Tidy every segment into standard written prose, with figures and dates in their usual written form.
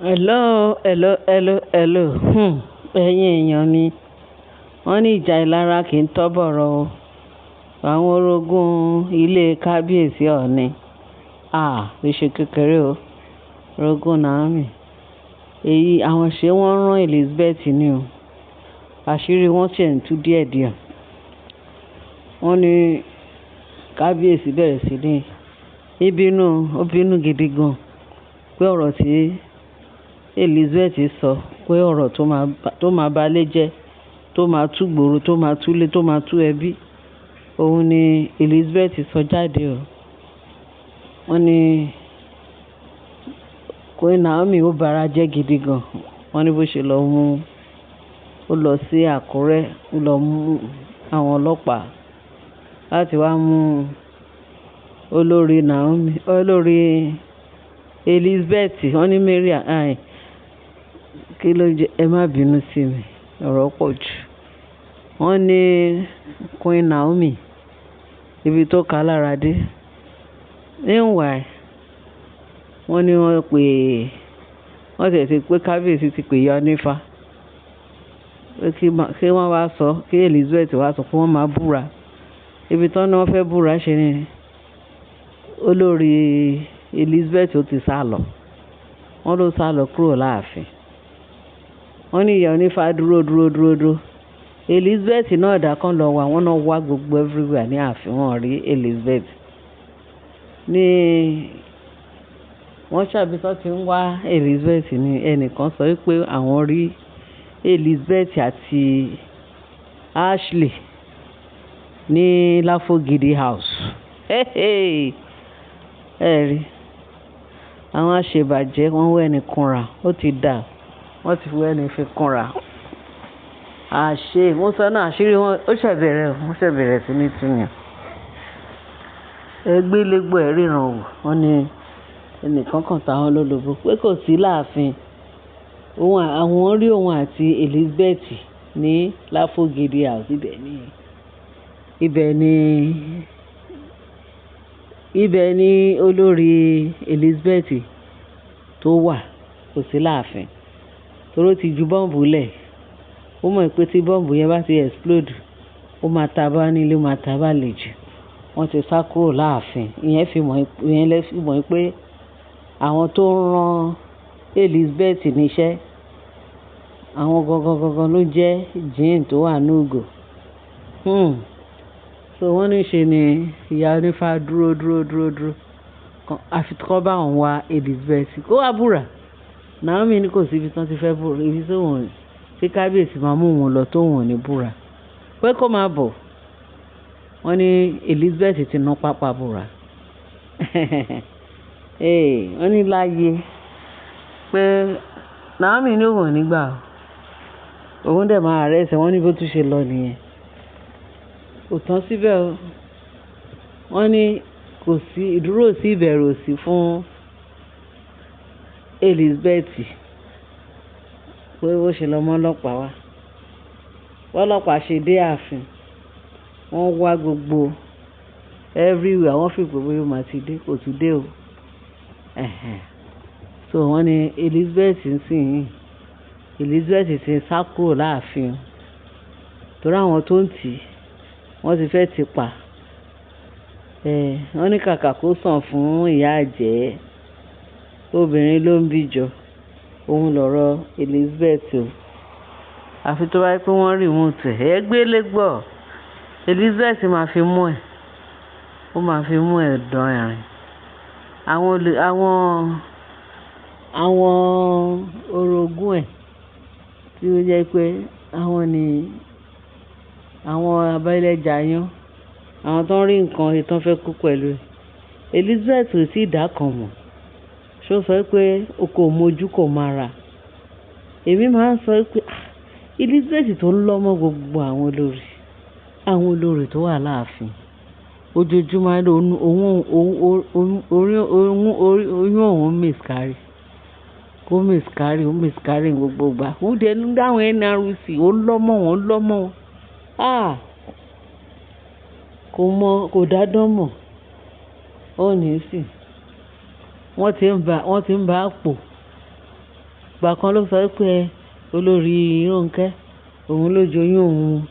Hello, hello, hello, hello. Ẹ̀yin èèyàn mi, wọ́n ní ìjà ìlara kì í tọ́ bọ̀rọ̀ o. Àwọn orogún ilé kábíyèsí Ọọ̀ni. Ah, kì í ṣe kékeré o. Orogún Naomi. Èyí àwọn ṣé wọ́n rán Elizabeth ni o. Àṣírí wọn ṣẹ̀ ń tú díẹ̀díẹ̀. Wọ́n ní kábíyèsí bẹ̀rẹ̀ sí ní ìbínú, ó bínú gidi gan pé ọ̀rọ̀ tí Elizabeth sọ pé ọ̀rọ̀ tó máa bá lé jẹ́, tó máa tú gbòòrò, tó máa tú ilé, tó máa tú ẹbí. Òun ni Elizabeth sọ jáde o. Wọ́n ní Queen Naomi ó bara jẹ́ gidi gan. Wọ́n ní bó ṣe lọ mú, ó lọ sí Àkúrẹ́, ó lọ mú àwọn ọlọ́pàá láti wá mú olórí Naomi, olórí Elizabeth. Wọ́n ní Mary, kí ló jẹ́? Ẹ má bínú sí mi, ọ̀rọ̀ pọ̀ jù. Wọ́n ní Queen Naomi, ibi tó ká lára dé. Meanwhile, wọ́n ní wọ́n pè, wọ́n tẹ̀ sí pé kábíyèsí ti pè ìyá onífá. Pé kí wọ́n wá sọ, kí Elizabeth wá sọ pé wọ́n máa búra. Ibi tí wọ́n ní wọ́n fẹ́ búra ṣe ni olórí Elizabeth ó ti sálọ. Wọ́n ló sálọ kúrò láàfin. Wọ́n ní ìyá onífá dúró, dúró, dúró, dúró. Elizabeth náà dà kán lọ wá, wọ́n náà wá gbogbo everywhere ní ààfin, wọ́n rí Elizabeth. Ní wọ́n ṣàbí tí wọ́n ti ń wá Elizabeth ní ẹnìkan sọ wípé àwọn rí Elizabeth àti Ashley ní Láfogidi House. Hey, hey. Ẹ rí, àwọn aṣebàjẹ́ wọ́n wẹ́ni kunra, ó ti dà, wọ́n ti wẹ́ni fi kunra. Àṣé, mo sọ náà àṣírí wọn, ó ṣẹ̀ bẹ̀rẹ̀, ó ṣẹ̀ bẹ̀rẹ̀ sí ní tú ni. Ẹ gbé légbó ẹ ríran wò, wọ́n ní ẹnìkan kan táwọn lólobó pé kò sí láàfin. Òun, àwọn rí òun àti Elizabeth ní Láfogidi House. Ibẹ̀ ni, ibẹ̀ ni, ibẹ̀ ni olórí Elizabeth tó wà, kò sí láàfin. Torí ó ti ju bọ́ǹbù lẹ̀. Ó mọ̀ pé tí bọ́ǹbù yẹn bá ti explode, ó máa ta bá nílé, ó máa ta bá àlejò. Wọ́n ti sá kúrò láàfin. Ìyẹn fi mọ̀, ìyẹn lẹ fi mọ̀ pé àwọn tó ń rán Elizabeth níṣẹ́, àwọn gangan gangan ló jẹ́ jíǹ tó wà nínú ìgò. So wọ́n ní ṣe ni ìyá onífá dúró, dúró, dúró, dúró. Àfi kí wọ́n bá òun wá Elizabeth kó wá búra. Naomi ní kò sí ibi tí wọ́n ti fẹ́ búra, ibi tí òun, tí kábíyèsí máa mú òun lọ tó òun ò ní búra. Pé kó máa bọ̀. Wọ́n ní Elizabeth ti ná pápá búra. Ee, wọ́n ní láyé pé Naomi ní òun ò ní gbà o. Òun dẹ̀ máa arrest ẹ, wọ́n ní bó tún ṣe lọ nìyẹn. Kò tán síbẹ̀ o. Wọ́n ní kò sí ìdúró sí ìbẹ̀rù sí fún Elizabeth pé ó ṣe lọ mọ́ ọlọ́pàá wá. Bọ́lọ́pàá ṣe dé ààfin, wọ́n wá gbogbo everywhere, wọ́n fi pé bóyá ó máa ti dé, kò tún dé o. Ẹ̀hẹn. So wọ́n ní Elizabeth ń sìn yín. Elizabeth ti sá kúrò láàfin. Torí àwọn tó ń tì, wọ́n ti fẹ́ ti pa. Eh, wọ́n ní kàkà kó sàn fún ìyá àjẹ́. Obìnrin ló ń bí jọ. Òun lọ̀rọ̀ Elizabeth o. Àfi tó bá jẹ́ pé wọ́n remote ẹ̀. Ẹ gbé légbọ̀. Elizabeth máa fi mú ẹ. Ó máa fi mú ẹ dán ẹ̀rín. Àwọn olè, àwọn, àwọn orogún ẹ̀ tí ó jẹ́ pé àwọn ni àwọn abẹ́lẹ̀jayán, àwọn tó ń rí nǹkan he tó fẹ́ kú pẹ̀lú ẹ. Elizabeth ò tí ì dá kan mọ̀. Ṣé ó sọ pé o kò mọ ojú kò mọ ara? Èmi máa ń sọ pé, ah, Elizabeth tó ń lọ́ mọ́ gbogbo àwọn olórí tó wà láàfin. Ojoojúmọ́ ló ń, òun, òun, orí, òun, orí, oyún òun miscarry. Ó miscarry, ó miscarry gbogbo ìgbà. Ó dẹ̀ ń dá àwọn NRC, ó ń lọ́ mọ́ wọn, ó ń lọ́ mọ́ wọn. Ah! Kò mọ̀, kò dá dán mọ̀. Ó ní sí. Wọ́n ti ń bá, wọ́n ti ń bá pò. Ìgbà kan ló sọ pé olórí Rónkẹ́ òun ló joyún òun,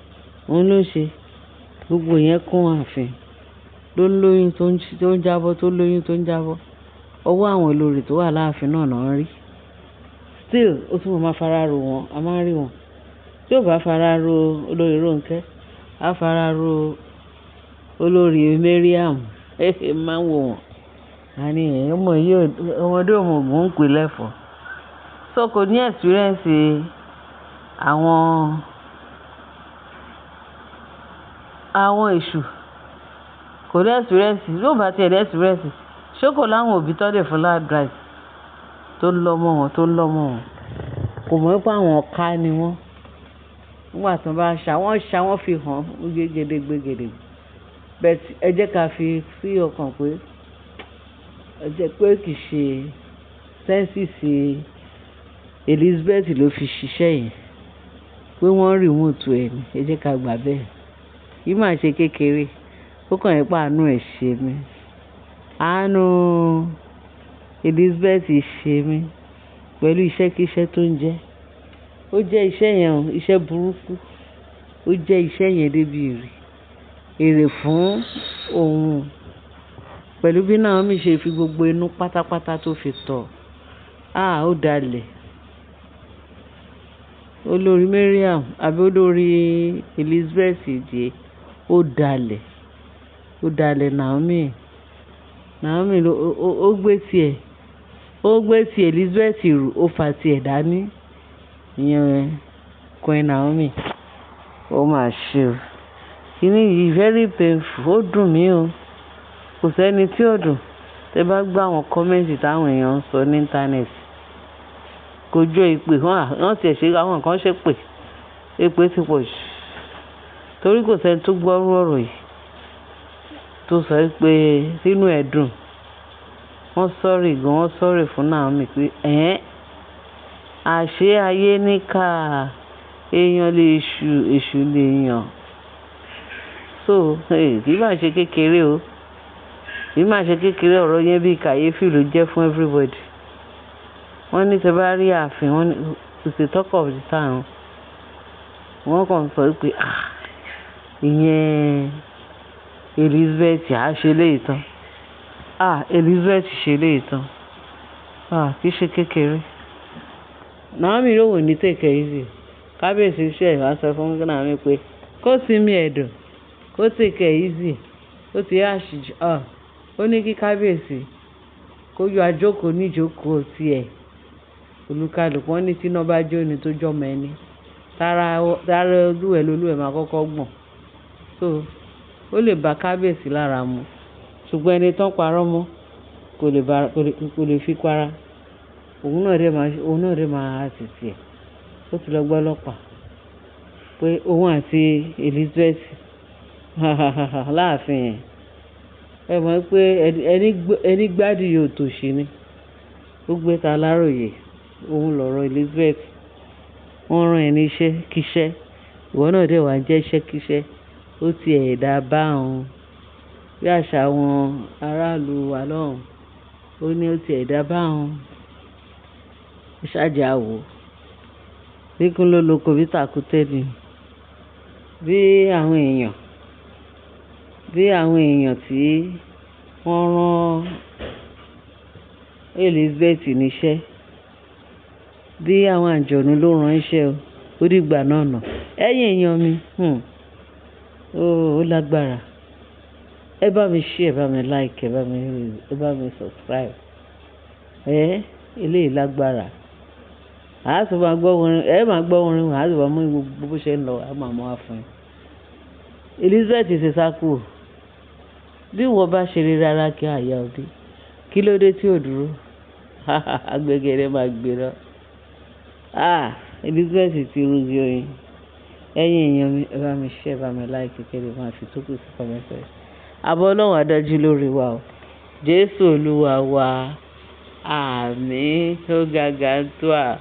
òun ló ṣe. Gbogbo ìyẹn kún ààfin. Ló ń lóyún tó ń jábọ́, tó ń lóyún tó ń jábọ́. Ọwọ́ àwọn olórí tó wà láàfin náà náà ń rí. Still, ó tún máa fara ro wọn, a máa ń rí wọn. Tí ó bá fara ro olórí Rónkẹ́, á fara ro olórí Mariam. Máa ń wò wọ́n. A ní ọmọ yìí, ọmọdé ò mọ̀ ògún ń pè lẹ́fọ̀ọ́. So kò ní experience àwọn èṣù. Kò ní experience. Bí ó bá ti ẹ ní experience, ṣé kò láwọn òbí tó lè fún advice tó ń lọ mọ́ wọn, tó ń lọ mọ́ wọn. Kò mọ̀ pé àwọn ọ̀ka ni wọ́n. Nígbà tí wọ́n bá ṣà, wọ́n ṣà, wọ́n fi hàn gédégbé gédégbé. But ẹ jẹ́ ká fi sí ọkàn pé, ẹ jẹ́ pé kì í ṣe senses Elizabeth ló fi ṣiṣẹ́ yẹn. Pé wọ́n remote ẹ ni. Ẹ jẹ́ ká gbà bẹ́ẹ̀. Kì í máa ṣe kékeré. Ó kàn jẹ́ pé àánú ẹ̀ ṣe mí. Àánú Elizabeth ṣe mí pẹ̀lú iṣẹ́ kí iṣẹ́ tó ń jẹ́. Ó jẹ́ iṣẹ́ yẹn o, iṣẹ́ burúkú. Ó jẹ́ iṣẹ́ yẹn débi èrè. Èrè fún òun. Pẹ̀lú bí Naomi ṣe fi gbogbo inú pátápátá tó fi tọ̀. Ah, ó dalẹ̀. Olórí Mariam àbí olórí Elizabeth dé, ó dalẹ̀. Ó dalẹ̀ Naomi. Naomi ló, ó gbé tiẹ̀. Ó gbé ti Elizabeth rù, ó fa tiẹ̀ dání. Ìyẹn Queen Naomi. Ó mà ṣe o. Kíní yìí very painful. Ó dùn mí o. Kò sẹ́ni tí ò dùn. Tẹ bá gbọ́ àwọn comment táwọn èèyàn ń sọ ní internet. Kò jọ èpè, wọ́n ti ẹ̀ ṣe, àwọn kan ṣe pè. Èpè ti pọ̀ jù. Torí kò sẹ́ni tó gbọ́ irú ọ̀rọ̀ yìí tó sọ pé sínú ẹ̀ dùn. Wọ́n sorry gan, wọ́n sorry fún Naomi pé ẹ́n, àṣé ayé níkà, èèyàn lè ṣù, èṣù lè yàn. So, kì í máa ṣe kékeré o. Kì í máa ṣe kékeré, ọ̀rọ̀ yẹn bí kàyéfì ló jẹ́ fún everybody. Wọ́n ní tí ẹ bá rí ààfin, wọ́n ní it's the talk of the town. Wọ́n kàn sọ pé ah, ìyẹn Elizabeth á ṣe léyìí tán. Ah, Elizabeth ṣe léyìí tán. Ah, kì í ṣe kékeré. Naomi ló wò ní take it easy. Kábíyèsí ṣẹ̀ wá sọ fún Naomi pé kó sinmi ẹ̀dọ̀, kó take it easy. Ó ti harsh jù. Ah, ó ní kí kábíyèsí kó yọ àjókòó ní ìjókòó tí ẹ̀. Olúkálùkù wọ́n ní tí iná bá jó ni tó jọmọ ẹni. Tara, tara olúwẹ̀ lolúwẹ̀ máa kọ́kọ́ gbọ̀n. So, ó lè bá kábíyèsí lára mu. Ṣùgbọ́n ẹni tó ń parọ́ mọ́ kò lè bá, kò lè fi para. Òun náà dẹ̀ máa, òun náà dẹ̀ máa tìtì ẹ̀. Ó ti lọ gbọ́ ọlọ́pàá pé òun àti Elizabeth láàfin yẹn. Ẹ mọ̀ pé ẹni gbádùn yóò tòṣì ni. Ó gbé ta láròyè. Òun lọ̀rọ̀ Elizabeth. Wọ́n rán ẹ ní iṣẹ́ kíṣẹ́. Ìwọ náà dẹ̀ wá jẹ́ iṣẹ́ kíṣẹ́. Ó ti ẹ̀dà bá òun. Bí àṣà àwọn aráàlú wa lọ́hùn. Ó ní ó ti ẹ̀dà bá òun. Ó ṣàjà wò. Bíkún ló lóko bí tàkúté ni. Bí àwọn èèyàn, bí àwọn èèyàn tí wọ́n rán Elizabeth níṣẹ́. Bí àwọn àǹjọ̀nú ló rán iṣẹ́ o. Ó dìgbà náà nà. Ẹ̀yin èèyàn mi, ó lágbára. Ẹ bá mi share, ẹ bá mi like, ẹ bá mi subscribe. Ẹ́, eléyìí lágbára. A tún máa gbọ́ orin, ẹ máa gbọ́ orin, a sì máa mú gbogbo bó ṣe ń lọ, a máa mú wá fún yín. Elizabeth ṣe sá kúrò. Bí ìwọ bá ṣe rí rárá kí àyà òde. Kí ló dé tí ò dúró? Agbẹ̀gẹ̀dẹ̀ máa gbiná. Ah, Elizabeth ti rúgi oyin. Ẹ̀yin èèyàn mi, ẹ bá mi share, ẹ bá mi like, kí ẹ lè máa fi tókù sí comment section. Àbọ̀ Ọlọ́run á dájú lórí wa o. Jésù Olúwa wa. Àmín. Ó ga ga tó à.